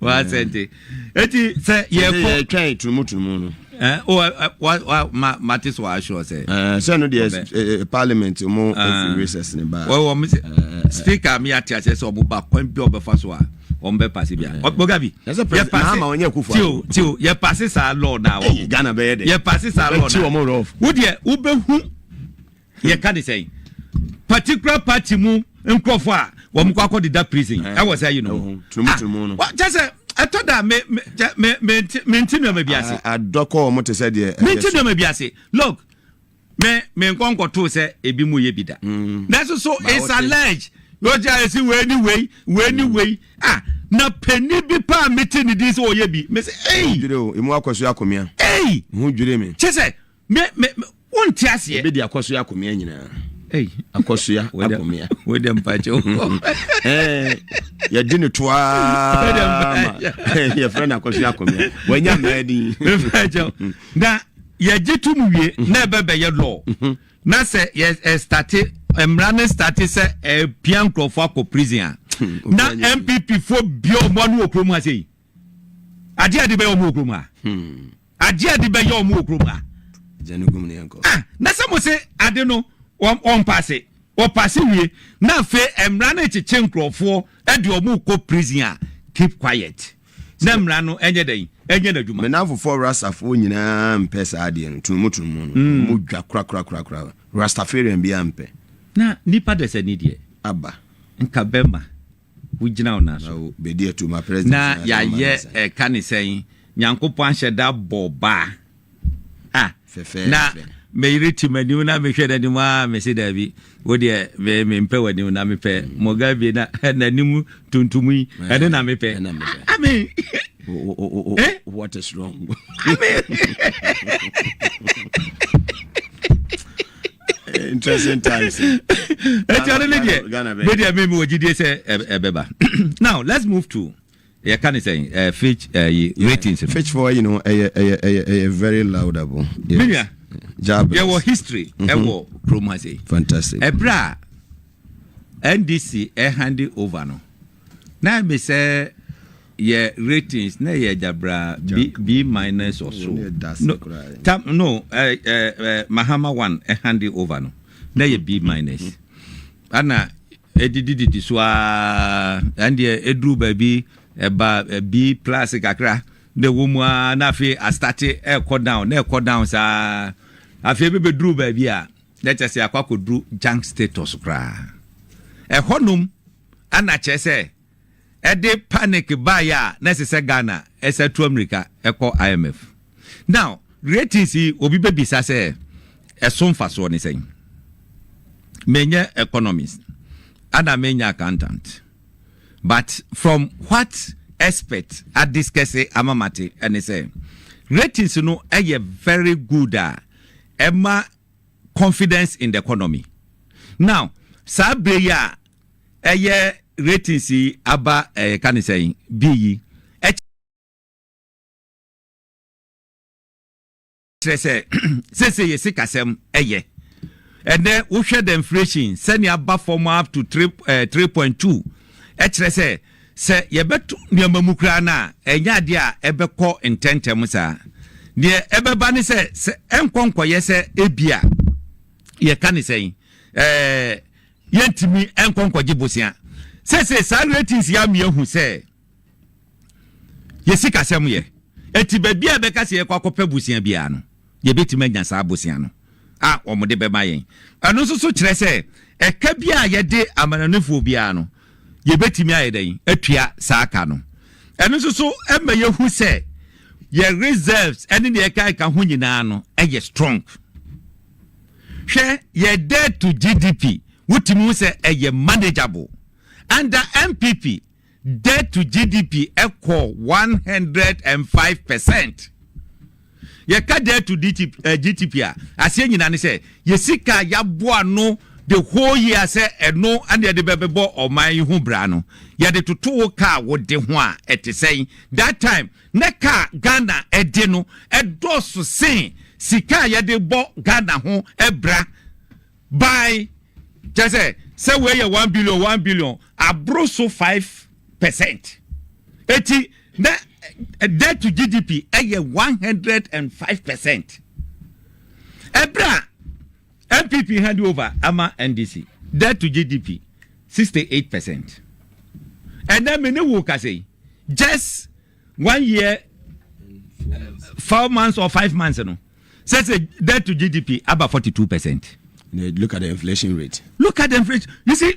Wasɛnte eti sɛ yɛkɔ Yɛtwɛn tunumu tunumu no. Ɛ o ɛ wa wa ma mate so ahyɛ sɛ Sɛ no deɛ, parliament mo ɛfiri recess ne ba. Wɔ wɔn sɛ speaker mi ate aseɛ sɛ ɔmo ba kwan bi a ɔbɛfa so a wɔn bɛ pass bia ɔgabi. Ɛsɛ President Mahama ɔnyɛ Akufo. Tio tio, yɛ pass saa law na wɔ Ghana bɛyɛ dɛ. Yɛ pass saa law Bɛkyi na wɔn rough. wo deɛ, wobɛhu yɛ ka de sɛn particular party mu nkurɔfoɔ a wɔn kɔ akɔ deda prison ɛwɔ sɛ yi no. Ɛwɔ ho. Tunumu tunumu no. Wa kyɛ sɛ ɛtɔ da me me kyɛ me nti nneɛma bi ase. Adɔkɔ wɔn te sɛ deɛ. Me nti nneɛma bi ase. Look, me nkɔ nkɔtoo sɛ ebi mu yɛ bi da, nanso so it's alleged yóò jẹ́ àyẹ̀sí wei ni wei wei ni wei, ah, na panyin bi paa mi ti ni di sɛ ɔyɛ bi mɛ sɛ eyi. Dwire o, emu akɔso akomia. Eyi. Ho dwire mi. Kyɛ sɛ me wonte aseɛ. Ebi di akɔso akomia nyinaa. Eyi. Akɔsoa akomia. Wei dɛ mpakyɛw. Yɛdi ne toa ma yɛfrɛ no akɔsoa akomia, wanya mmaa din. Mpakyɛw, na yɛgye tum wie na ɛbɛbɛyɛ law na sɛ yɛ ɛstart. mmara no start sɛ ɛpia nkurɔfoɔ akɔ prison a, na NPP foɔ bia ɔmo ano wɔ kurom ha sɛ yi, adeɛ a de bɛyɛ ɔmo wɔ kurom ha, adeɛ a de bɛyɛ ɔmo wɔ kurom ha. Ah, na sɛ mo se ade no wɔn pass, wɔpass wie na afei mmara no kyekye nkurɔfoɔ ɛde ɔmo kɔ prison a, keep quiet na mmara no ɛnyɛ dɛn, ɛnyɛ n'adwuma. Me namfofoɔ Rastafoɔ nyinaa mpɛ saa adeɛ no, tunumu tunumu no mo dwa korakorakorakora. Rastafarian bi ampɛ. Na nipa dɛsɛ ni deɛ aba. Nka bɛma wogyina wo nan so. Bɛdi atuma president. Na yɛayɛ ɛka ne sɛn, Nyankopɔn ahyɛ da bɔ baa ah. Fɛfɛɛfɛ. Na meyere ti m'anim na mehwɛ n'anim a, mese daabi, wo deɛ mempɛ w'anim na mepɛ Mugabe na n'anim tuntum yi, ɛne na mepɛ. Ɛna mepɛ. I mean, Eh? What is wrong? I mean, Interesting times. Ɛti ɔno ne deɛ Ghana bɛyɛ. Me deɛ me wɔ gyidie sɛ ɛbɛba. Now let's move to yɛka ne sɛn, Fitch ratings no. Fitch for you know ɛyɛ very laudable. Yes. Menua, Jabez. yɛwɔ history ɛwɔ kurom ha sei. Fantastic. Ɛberɛ a NDC ɛhand over no, na ɛmi sɛ yɛ ratings na yɛ gyabra B, B minus or so. Wɔn yɛ dase No, koraa. tam, no, Mahama one ɛhand over no na yɛ B minus, ana ɛdidididi so aa, ɛndeɛ ɛduru baabi ɛba B plus kakra na ɛwɔ mu aa, na afei astart ɛkɔ down na ɛkɔ down saa. Afei bɛbɛduru baabi a na kyerɛ sɛ akɔ akɔduru junk status koraa. Ɛhɔnom ana kyerɛ sɛ ɛde panic baeɛ a na ɛsɛ sɛ Ghana ɛsɛ tu Amerika ɛkɔ IMF. Now ratings yi, obi bɛbisa sɛ ɛso mfasoɔ ne sɛn? Menyɛ economist ana menyɛ accountant, but from what expert adiscuss ama mate ɛne sɛ ratings no ɛyɛ very good a ɛma confidence in the economy. Now saa bere yi a ɛyɛ ratings yi aba, ɛyɛ ka ne sɛn, B yi, ɛkyerɛ sɛ sese yɛ sikasɛm ɛyɛ. Ɛnɛ wohwɛ the inflation sɛnea aba fam up to 3.2, ɛkyerɛ sɛ sɛ yɛbɛto nneɛma mu koraa no a, ɛnyɛ adeɛ a ɛbɛkɔ ntɛntɛm saa. Deɛ ɛbɛba ne sɛ sɛ ɛnkɔ nkɔyɛ sɛ ebia yɛka ne sɛn, yɛntumi ɛnkɔ nkɔgye bosea. Sɛsɛ saa ratings yɛ ama yɛahu sɛ yɛ sikasɛm yɛ, eti baabi a bɛka sɛ yɛkɔ akɔpɛ bosea biara no, yɛbɛtumi anya saa bosea no a wɔde bɛma yɛn. Ɛno nso so kyerɛ sɛ ɛka bi a yɛde amanɔnefoɔ biara no, yɛbɛtumi ayɛ dɛn atua saa ka no. Ɛno nso so ɛma yɛhu sɛ yɛ reserves ɛne deɛ ɛka ɛka ho nyinaa no ɛyɛ strong. Hwɛ yɛ debt to GDP, wotumi hu sɛ ɛyɛ manageable. Under NPP, debt to GDP ɛkɔ 105%. Yɛka debt to DTP, GDP a, aseɛ nyinaa ne sɛ yɛ sika yɛaboa no the whole year sɛ ɛno ɛne yɛde bɛbɛbɔ ɔman yi ho bra no, yɛde toto wo kaa wode ho a, ɛte sɛn? That time ne kaa Ghana ɛde no ɛdɔɔso sen sika a yɛde bɔ Ghana ho ɛbra by kyɛ sɛ wei yɛ 1 billion, 1 billion aboro so 5%. Eti na debt to GDP ɛyɛ 105%. Ɛbrɛ a NPP hand over ama NDC, debt to GDP 68%. Ɛnɛ mi ne wo kasa yi, just one year 4 months or 5 months no, sɛ debt to GDP aba 42%. Look at the inflation rate. Look at the inflation, you see.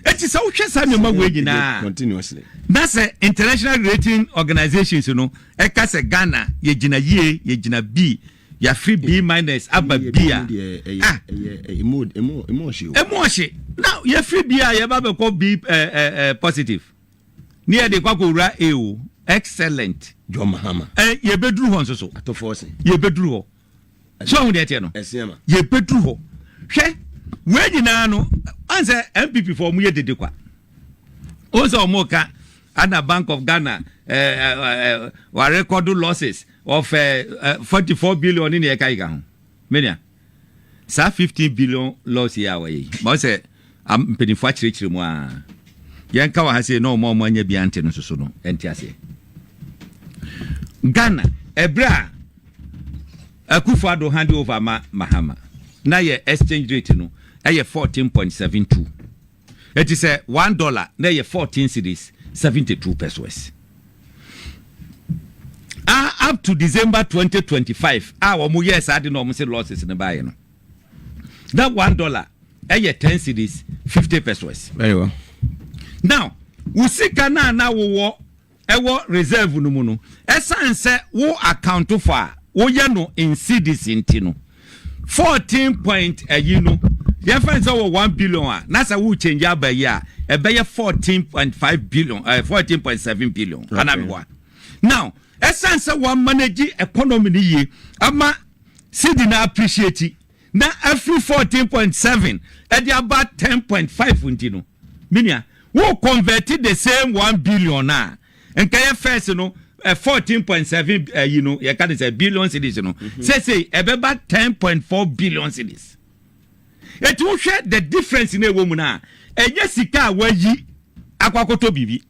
Eti sɛ wohwɛ saa nneɛma wei nyinaa continuously na sɛ international rating organizations no ɛka sɛ Ghana yɛgyina yie, yɛgyina B, yɛafiri B minus aba B a, ah, emu emu emu ɔhye o. Emu ɔhye na yɛfiri B a yɛba bɛkɔ B positive ne yɛde kɔ akɔwura A o, excellent. John Mahama. Yɛbɛduru hɔ nso so. Atɔfo ɔsɛn. Yɛbɛduru hɔ so, ɔho deɛ ɛteɛ no. Ɛsɛn ma. Yɛbɛduru hɔ. Hwɛ wei nyinaa no, ansɛ NPP fo ɔmo yɛ dede kwa o sɛ ɔmo ka ana Bank of Ghana wa record losses of 44 billion ne ɛka yi ka ho. Menia Saa 15 billion loss yi a wɔyɛ yi, ma sɛ mpanimfoɔ akyerɛkyerɛ mu a, yɛnka wɔ ha sei na ɔmo a ɔmo anya bi ante no soso no ɛnte aseɛ. Ghana, ɛberɛ a Akufo Addo hand over ma Mahama, na yɛ exchange rate no ɛyɛ 14.72. Eti sɛ $1 na ɛyɛ 14 cedis 72 pesewas. Up to December 2025 a wɔn yɛ saa de na wɔn sɛ losses no baayɛ no, na $1 ɛyɛ 10 cedis 50 pesewas. Very well. Now, wo sika na na wowɔ ɛwɔ reserve no mu no, ɛsan sɛ wo account for a woyɛ no in cedis nti no, 14 point ɛyi no, yɛfɛn sɛ wɔ 1 billion a, na sɛ wo change aba yi a, ɛbɛyɛ 14.5 billion, 14.7 billion. Ana meboa? Now, ɛsan sɛ wɔn manage economy no yie ama cedi na appreciate na afiri 14.7 ɛde aba 10.5 nti no, minia wo convert the same 1 billion a nka yɛ first no 14.7 ɛyi no, yɛka ne sɛ billion cedis no, sɛsɛ ɛbɛba 10.4 billion cedis. Eti wohwɛ the difference na ɛwɔ mu no a, ɛnyɛ sika a wayi akɔ akɔtɔ biribi,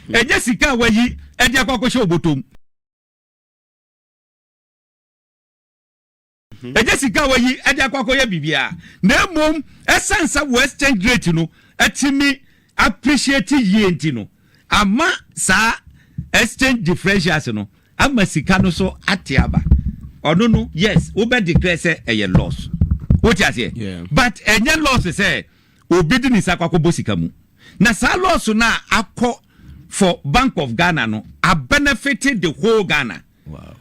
ɛnyɛ sika a wayi ɛde akɔ akɔhyɛ obotom, ɛnyɛ sika a wayi ɛde akɔ akɔyɛ biribiara, na mmom ɛsan sɛ wɔ exchange rate no ɛtumi appreciate yie nti no, ama saa exchange differentials no ama sika no so ate aba. Ɔno no, yes, wobɛ declare sɛ ɛyɛ loss, wote aseɛ? Yeah. But ɛnyɛ loss sɛ obi de ne nsa akɔ akɔbɔ sika mu. Na saa loss no a akɔ for Bank of Ghana no a benefit the whole Ghana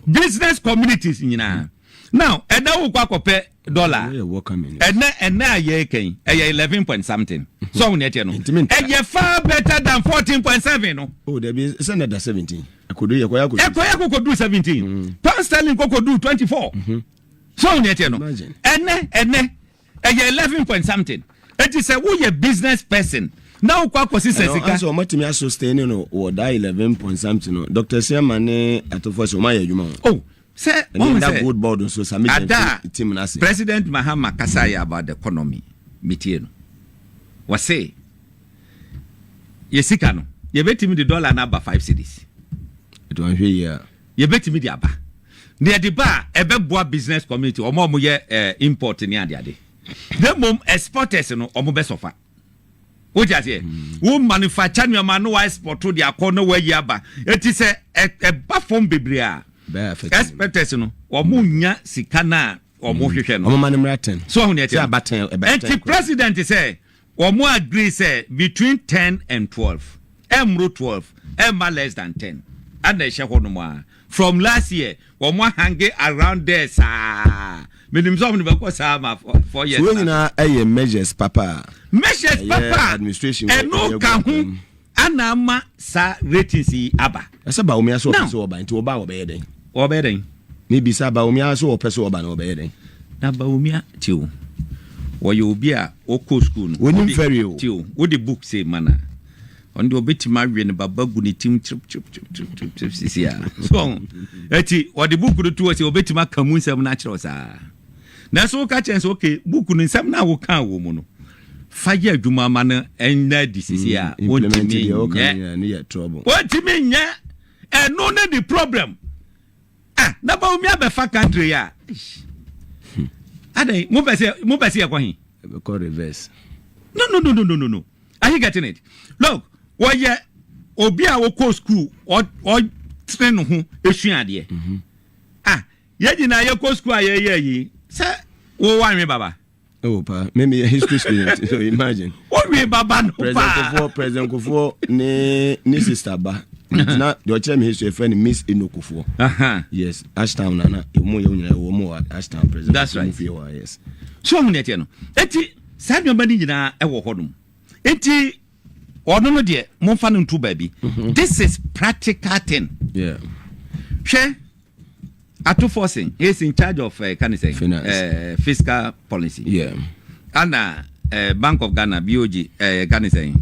business communities nyinaa. Now, ɛnɛ wokɔ akɔpɛ dollar, Wɔyɛ welcoming. ɛnɛ a yɛreka yi, ɛyɛ 11 point something so, ɔho ne ɛteɛ no. Ntimi ntra. Ɛyɛ far better than 14.7 no. Oh, dabi, sɛ na da 17 akodo yɛ kɔyɛ akodo. Ɛkɔyɛ kɔkɔduru 17, pound sterling kɔkɔduru 24 so, ɔho ne ɛteɛ no. Imagine. Ɛnɛ ɛyɛ 11 point something. Eti sɛ woyɛ business person na wokɔ akɔsi sɛ sika Ɛnso ɔmatumi asustain no wɔ da 11 point something no, Dr Siama ne Atofo sɛ ɔma yɛ adwuma o. Oh, sɛ ɛne wɔn da sɛ gold board nso sami ada team no ase. President Mahama kasa yɛ about the economy, metie no, wɔse yɛ sika no, yɛbɛtumi de dollar no aba 5 cedis. Ɛti wanhwɛ yie a Yɛbɛtumi de aba na yɛde ba a, ɛbɛboa business community, ɔmo a ɔmo yɛ import ne adeade, na mmom exporters no, ɔmo bɛsɔfa. Wote aseɛ? Wo manufacture nneɛma no, wa export de akɔ na wayi aba. Eti sɛ ɛba fam bebree a, bɛyɛ affect. Exporters no, ɔmo nya sika na ɔmo hwehwɛ no. Ɔmo ma no mmra 10. So ɔho neɛ sɛ aba 10, ɛbɛ 10 Ɛnti koraa. president sɛ ɔmo agree sɛ between 10 and 12, ɛmro 12, ɛmma less than 10, ana ɛhyɛ hɔ nom a from last year wɔn ahang around there saa. Menim sɛ ɔmo de bɛkɔ saa ma 4 years. So wɔn nyinaa ɛyɛ measures papa a measures ɛyɛ papa administration ɛno ɛyɛ ka good. ho ana ama saa ratings yi aba. Ɛsɛ Bawumia sɛ ɔpɛ Now- sɛ ɔba, nti ɔba a, wɔbɛyɛ dɛn? Wɔbɛyɛ dɛn? Mebisa, Bawumia sɛ ɔpɛ sɛ ɔba no, wɔbɛyɛ dɛn? Na Bawumia te o, wɔyɛ obi a ɔkɔ school no. Onim fɛre o. Te o, wode book sɛ ma na ɔno deɛ ɔbɛtumi awe ne baba gu ne tim kyerɛ kyerɛ kyerɛ kyerɛ kyerɛ sisi a so. Ɛti ɔde book no to hɔ sɛ ɔbɛtumi aka mu nsɛm no akyerɛ wo saa. Nanso woka kyerɛ sɛ okay, book no nsɛm no a woka wɔ mu no, fa yɛ adwuma ma no ɛnna adi sisi a. Implement Wɔntumi deɛ ɔka nyɛ. no nyinaa, no yɛ trouble. Wɔntumi nyɛ. Ɛno ne the problem. Ah, na Bawumia bɛfa country a adan, mopɛ sɛ yɛkɔ he? Ɛbɛkɔ reverse. No, no, no, no, no, no, no. Are you getting it? Look, wɔyɛ obi a wɔkɔ school, ɔtene ne ho esua adeɛ. Ah, yɛn nyinaa yɛkɔ school a yɛyɛ yi sɛ wɔwɔ anwe baba. Oh pa, me me history student, so imagine. Wɔnwe baba no President paa. Kufuor, President Kufuor ne sister ba na deɛ ɔkyerɛ me history, ɛfrɛ no Miss Eno Kufuor. Yes, Ashtown nana ɔmo yɛ nyinaa ɛwɔ mu wɔ Ashtown, President That's Kufuor right. fie hɔ a, yes. So ɔho neɛ no, eti saa nneɛma no nyinaa ɛwɔ hɔnom. Eti ɔno no deɛ, momfa no nto baabi. This is practical thing. Hwɛ, Ato Forson, he is in charge of can say Finance. Fiscal policy. Ana Bank of Ghana, BOG, ka ne sɛn,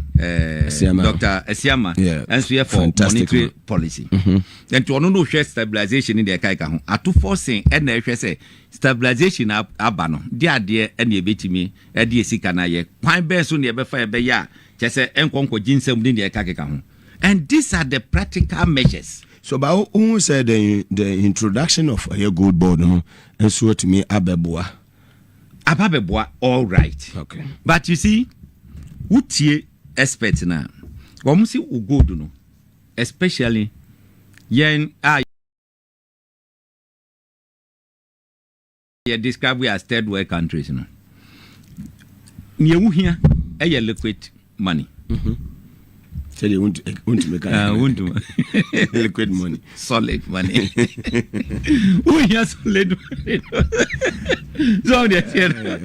Asiama. Dr. Asiama ɛnso yɛ for Fantastic monetary man. policy. Nti ɔno no hwɛ stabilization ne deɛ ɛka ɛka ho. Ato Forson ɛna ɛhwɛ sɛ stabilization aba no de adeɛ ɛna ɛbɛtumi ɛde esika no ayɛ kwan bɛɛ so ne ɛbɛfa ɛbɛyɛ a kyɛ sɛ ɛnkɔ nkɔgye nsɛm ne deɛ ɛka keka ho, and these are the practical measures. So ba wohu sɛ the introduction of ɛyɛ gold board no nso atumi abɛboa? Aba bɛboa, all right. But you see, wotie expert na wɔn si wo gold no, especially yɛn a yɛ describe we as third world countries no, nea ewu hia ɛyɛ liquid money. Sɛdeɛ wontumi ka. Wontumi. Liquid money. Solid money, wohia solid money so ɔde ɛteɛ no.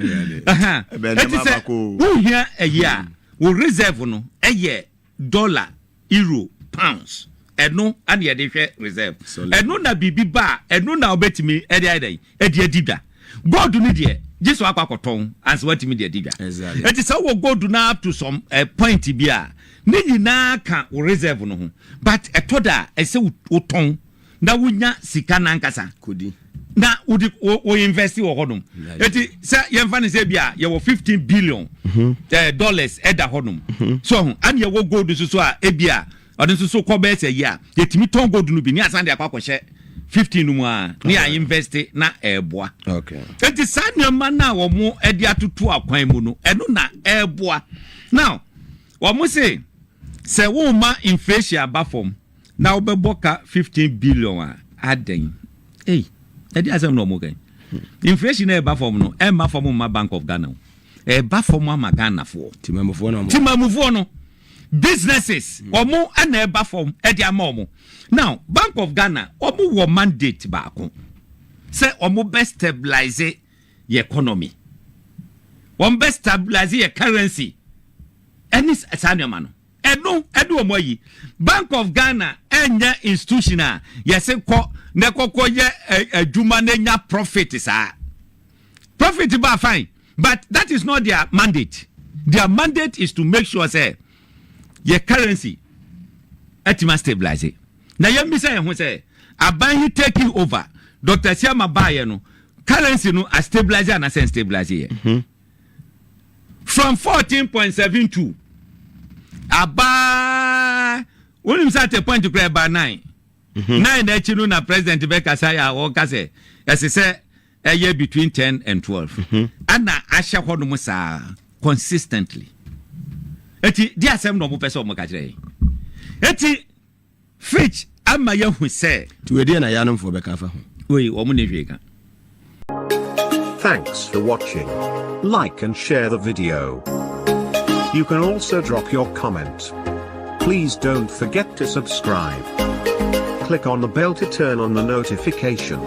Ɛbɛn ɛti nneɛma sɛ baako. Wohia ɛyi a wo reserve no ɛyɛ dollar, euro, pounds. Ɛno ana yɛde hwɛ reserve. Solid. Ɛno na biribi ba a, ɛno na wobɛtumi ɛde ayɛ dɛn ɛde adi dwa. Gold no deɛ, gye sɛ wakɔ akɔtɔn ansa watumi de adi dwa. Ɛnti sɛ wowɔ gold no up to some point bi a, ne nyinaa ka wo reserve no ho, but ɛtɔ da a ɛsɛ wotɔn na wonya sika nankasa kodi na wode wo invest wɔ hɔnom. Eti sɛ yɛmfa ne sɛ bi a yɛwɔ 15 billion dollars ɛda hɔnom so ho, ana yɛwɔ gold nso so a, ebi a ɔno nso so kɔ bɛyɛ sɛ yi a, yɛtumi tɔn gold no bi ne asan de akɔ akɔhyɛ 15 no mu a ne yɛ invest na ɛɛboa. Eti saa nneɛma no a wɔn de atoto akwan mu no, ɛno na ɛɛboa. Now wɔn se sɛ wɔn inflation aba fam na wɔbɛbɔ ka 15 billion a adɛn, ei, ɛde asɛm na wɔn kan inflation na ɛba fam no, ɛmma fam mma Bank of Ghana o, ɛba fam ama Ghanafoɔ. Timamufoɔ na Timamufoɔ no, businesses, wɔn ɛna ɛba fam ɛde ama wɔn. Now Bank of Ghana, wɔn wɔ mandate baako sɛ wɔn bɛ stabilize yɛ economy, wɔn bɛ stabilize yɛ currency ɛne saa nneɛma no. Ɛno ɛde wɔn ayi Bank of Ghana ɛnyɛ institution a yɛsɛ kɔ na kɔkɔ yɛ adwuma na nya profit. Saa profit ba, fine, but that is not their mandate. Their mandate is to make sure say yɛ currency ɛtuma stabilize. Na yɛn bisa yɛn ho sɛ aban yi taking over, Dr. Asiama baayɛ no, currency no a stabilize anasɛ stabilize yɛ? From 14.72 abaa, wonim sɛ at a point kora ɛba 9 9 n'akyi no na president bɛkasa yɛ a wɔka sɛ ɛsɛ sɛ ɛyɛ between 10 and 12, ana ahyɛ hɔ nom saa consistently. Eti di asɛm na ɔmo pɛ sɛ ɔmo ka kyerɛ yɛn. Eti Fitch ama yɛhu sɛ nti wɔdeɛ na yɛanomfoɔ bɛka fa ho. Wei ɔmo ne hwee ka. Thanks for watching. Like and share the video. You can also drop your comment. Please don't forget to subscribe. Click on the bell to turn on the notification.